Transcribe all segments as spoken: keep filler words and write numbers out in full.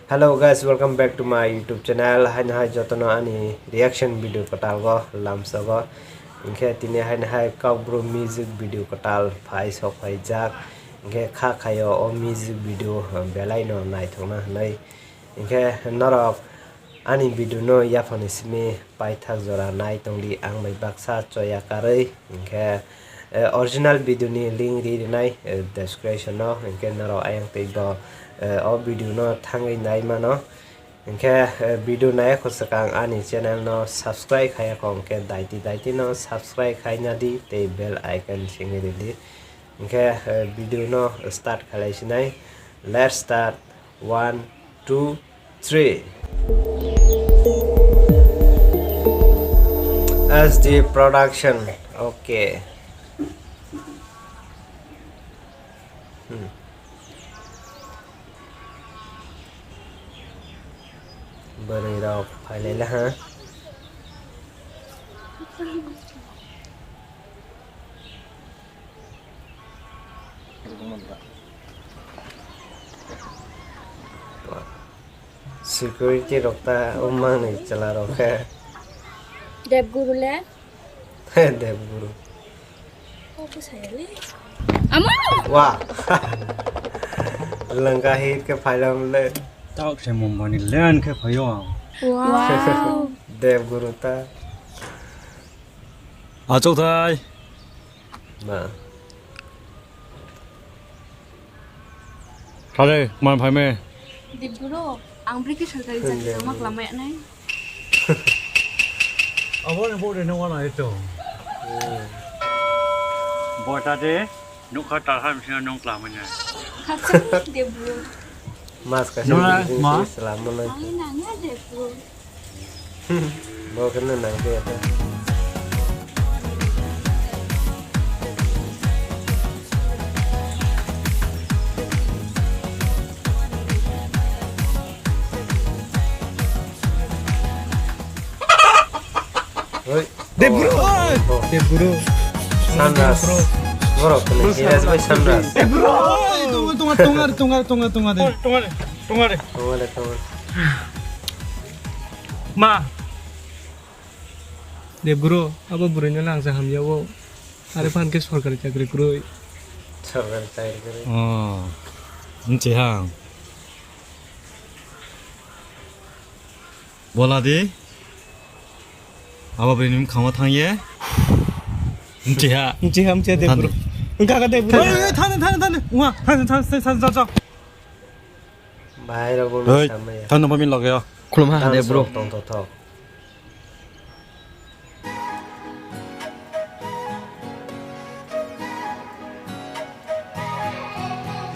Hello guys, welcome back to my YouTube channel. Haino hai jotono ani reaction video kwtal go lamsogo. Hinkhe tini haino hai Kokborok music video kwtal phai sok phai jak. Hinkhe kha khaio o music video, uh, belai no naithokna hinwi. Hinkhe norok ani video no yaphangni simi paithak jora nai tongdi ang bai baksa choya karwi. Hinkhe, eh, original video ni link ri rinai, eh, description o. Hinkhe norok ayang tei bo, eh, o video no thangwi nai mano. Hinkhe, eh, video nai kho swkang ani channel no subscribe khaya kho, hinkhe daiti daiti no subscribe khaina di tei bell icon singwi ridi. Hinkhe, eh, video no start khalai sinai. Let's start. One, two, three. S D Production. Okay. Hmm. Bwrwi rok phailaila ha. Security rok ta umang ni chwla rok khe. Debguru le? Debguru. Obo saya le. Amo! Wah. Langka hit ke phailam le. Tawk se Mumbai ni len khe phaio ang. Wow. Debguru ta. Achuk thai. Ma. Kale, man phai me. Debguru, ang bwrwi khe sorkari chakri tangma klamaya nai. Abo ni bode no wana ito. Bota de, nukha talham sino nong klamanya. Debguru. Mas kaisa nuna, ma? Salam mana. Ang nanya Debguru. Bo khe nang nang khe ta. Oi. Debguru. Oh. Debguru. Sunrise. Bro. Borok kene Hiras bai Sunrise. Debguru. Oi, tunga, tunga, tunga, tunga, tunga, tunga de. Tunga de, tunga de. Tunga de, tunga de. Ma. Debguru, abo bwrwino langsa hamya o. Are phan khe sorkari chakri kwrwi. Sorkari chakri kwrwi. Oh. Nche ha. Bola di. Abo bini bwkhao thang ye. Nche ha. Nche ha, nche ha Debguru. Thani. Wngkha kha Debguru. Thani, thani, thani, thani. Wngkha, thani, thani, thani, thani, thani. Bahai rok bo samaya. Thani bo min logyo. Khulum ha, Debguru. Tong to thok.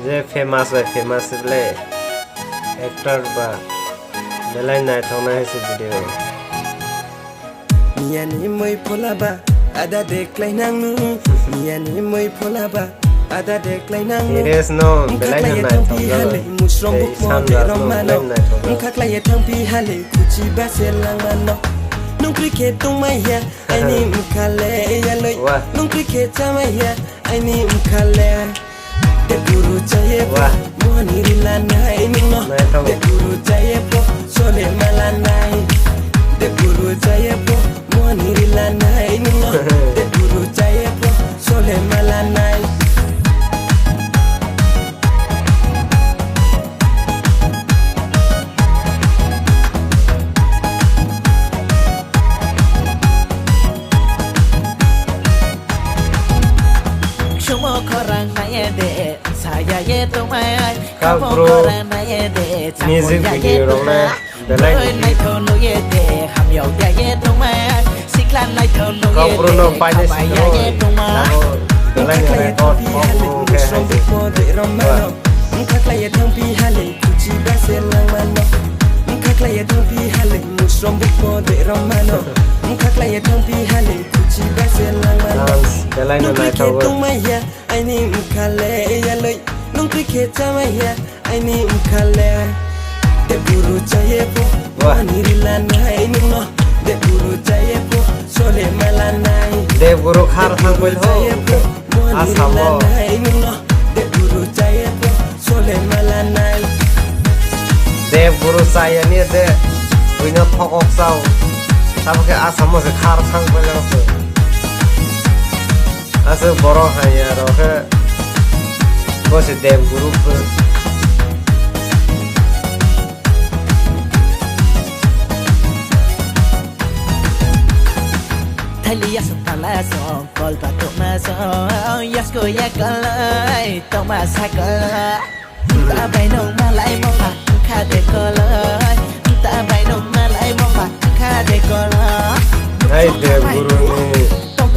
Je famous bai famous le actor ba belai naithoknai hai se video. Miyani moi phola ba ada de klai nang nu. Miyani moi phola ba ada de klai nang nu. Hires no belai no naithok jago. Tei Sanraj no belai naithok jago. Wngkha klai ye thang pi hale kuchi ba se lang mano. Nung cricket tong mai ya. Aini mkhale yaloi. Wah. Nung cricket chamai ya, aini mkhale. Debguru chaye po, wah. Mohani rila nai nung no. Naithok. Debguru chaye po, sole mala nai. Debguru chaye po, mohani rila nai nung no. Debguru chaye po, sole mala nai. Sumo khorang naiye de, saya ye tongmai. Kha bro, khorang naiye de, music video rok nai. Belai ni. Naithok nuye de, hamyao ya ye tongmai, sikla naithok nuye de, khamai ya ye tongmai. Belai ni record, kok bro khe hai de. Wah. Wngkha klai ye thang pi hale, kuchi ba se lang mano. Wngkha klai ye thang pi hale, musrom bukmo de rom mano. Wngkha klai ye thang pi hale, kuchi ba se lang mano. Dance, belai no naithok. Nung cricket tongmai ya, aini mkhale yaloi. Nung cricket chamai ya, aini mkhale. Debguru chaye po, wah. Ani rila nai nung no. Debguru chaye po, sole mala nai. Debguru khar thang pai tho. Debguru chaye po, ani rila nai nung no. Asamo. Debguru chaye po, sole mala nai. Dev Buru chaya ni de, buino thokok chao. Sabo khe asamo se khar thang pailak se. Aswk borok haiya rok khe, bo se Dev Guru khe. Thali yasuk tala song, kol batuk ma song, yasko yakalai, toma sakala. Tabai nung malai mokha, kha de koloi. Tabai nung malai mokha, kha de koloi. Hai Dev Guru ni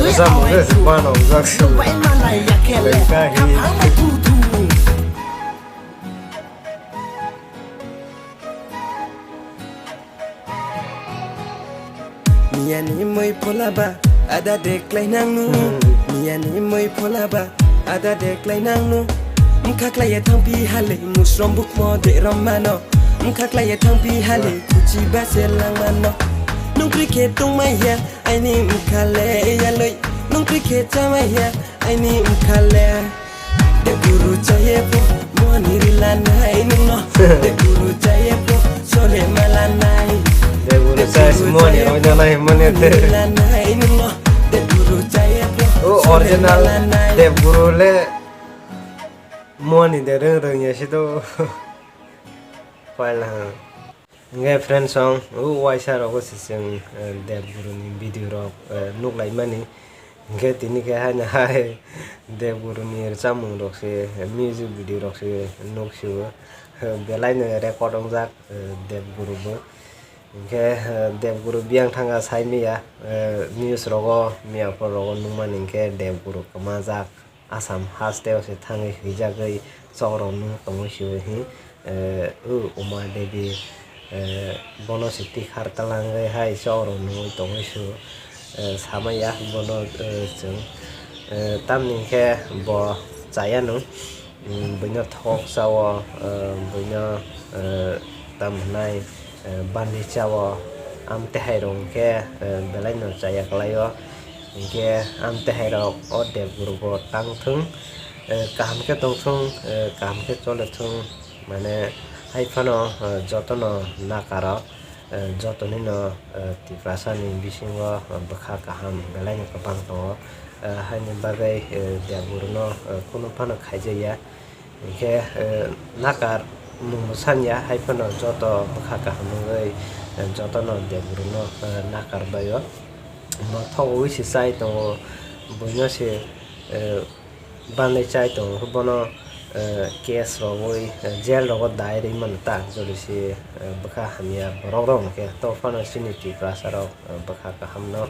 rwchapmung se se banok jak se. Bai malai yakele. Lengka hi. Kaphang mai thu thu. Miyani moi phola ba, ada de klai nang nu. Hmm. Miyani moi phola ba, ada de klai nang nu. Mkha klai ya thang pi hale, musrom buk mo de rom mano. Mkha klai ya thang pi hale, kuchi ba se lang mano. Nung kri khe tung mai ya, aini mkha le ya loi. Nung kri khe cha mai ya, aini mkha le. Dev Guru chaye pho, moni rila nai nungno. Dev Guru chaye pho, sole mala nai. Dev Guru chaye pho, moni rila nai, moni te. Rila nai nungno. Dev Guru chaye pho, o sole original mala nai. Dev Guru le moni de rwng rwng ya si do. Paila ha. Hingke friends song, o waisa rogo se chwng, eh, Dev Guru ni video rok, eh, nuk lai mani. Hingke tini khe haino hai Dev Guru ni rwchapmung rok se, eh, music video rok se nuk sio. Eh, belai no record wngjak, eh, Dev Guru bo. Hingke, eh, Dev Guru biyang thanga sai maya, eh, news rogo, miyapor rogo nukmani hingke Dev Guru kwmajak. Assam haste o se thangwi hwijagwi chok rok nung tongwi sio hi, eh, o Uma Devi, eh, bono se tikhar talangwi hai chok rok nungwi tongwi sio, eh, samaya bono, eh, chwng, eh, tamni khe bo chaya nung, mm, buino thok chao, eh, buino, eh, tam hwnai, eh, bandi chao, amtwi hai rok hwnkhe, eh, belai no chaya kwlaio. Hinkhe amtwi hai rok o Dev Guru bo tang thung, eh, kaham khe tong thung, eh, kaham khe chole thung, mane hai phano, eh, jotono nakaro, eh, jotonino, eh, Tiprasa ni bisingo, eh, bwkha kaham belai no kwbang tongo, eh, haini bagwi, eh, Dev Guru no, eh, kunu phano khaijakya. Hinkhe, eh, nakar mungbo sanya, hai phano joto bwkha kaham wngwi, eh, jotono Dev Guru no, eh, nakar baio. Bo thogwi se chai tongo, buino se, eh, banwi chai tongo, bono, eh, case rogwi, eh, jail rogo dai rwi mano ta, jodi se, eh, bwkha hamya borok rok hwnkhe, to phano chini Tiprasa rok, eh, bwkha kaham no,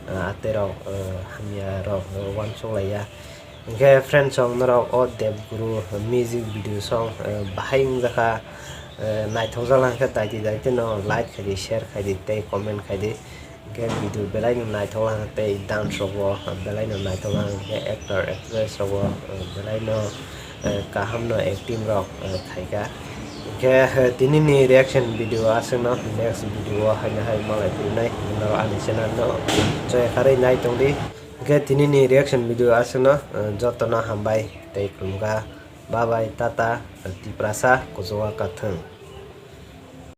eh, atwi rok, eh, hamya rok, eh, uansuk laiya. Hingke friends song norok o Dev Guru music video song, eh, bahai wngjakha, eh, naithokjak lang khe daiti daiti no like khaidi, share khaidi tei comment khaidi. Hingke video belai no naithok lang tei dance rok bo belai no naithok lang khe actor actress rok bo, eh, belai no, eh, kaham no acting rok, eh, khaika. Hingke, eh, tini ni reaction video aswk no, next video o haino hai malai philnai norok ani channel no joya kharwi nai tongdi. Hingke tini ni reaction video aswk no, eh, joto no hambai tei khulumkha. Bye bye, tata, Tiprasa, kuchugo kathwng.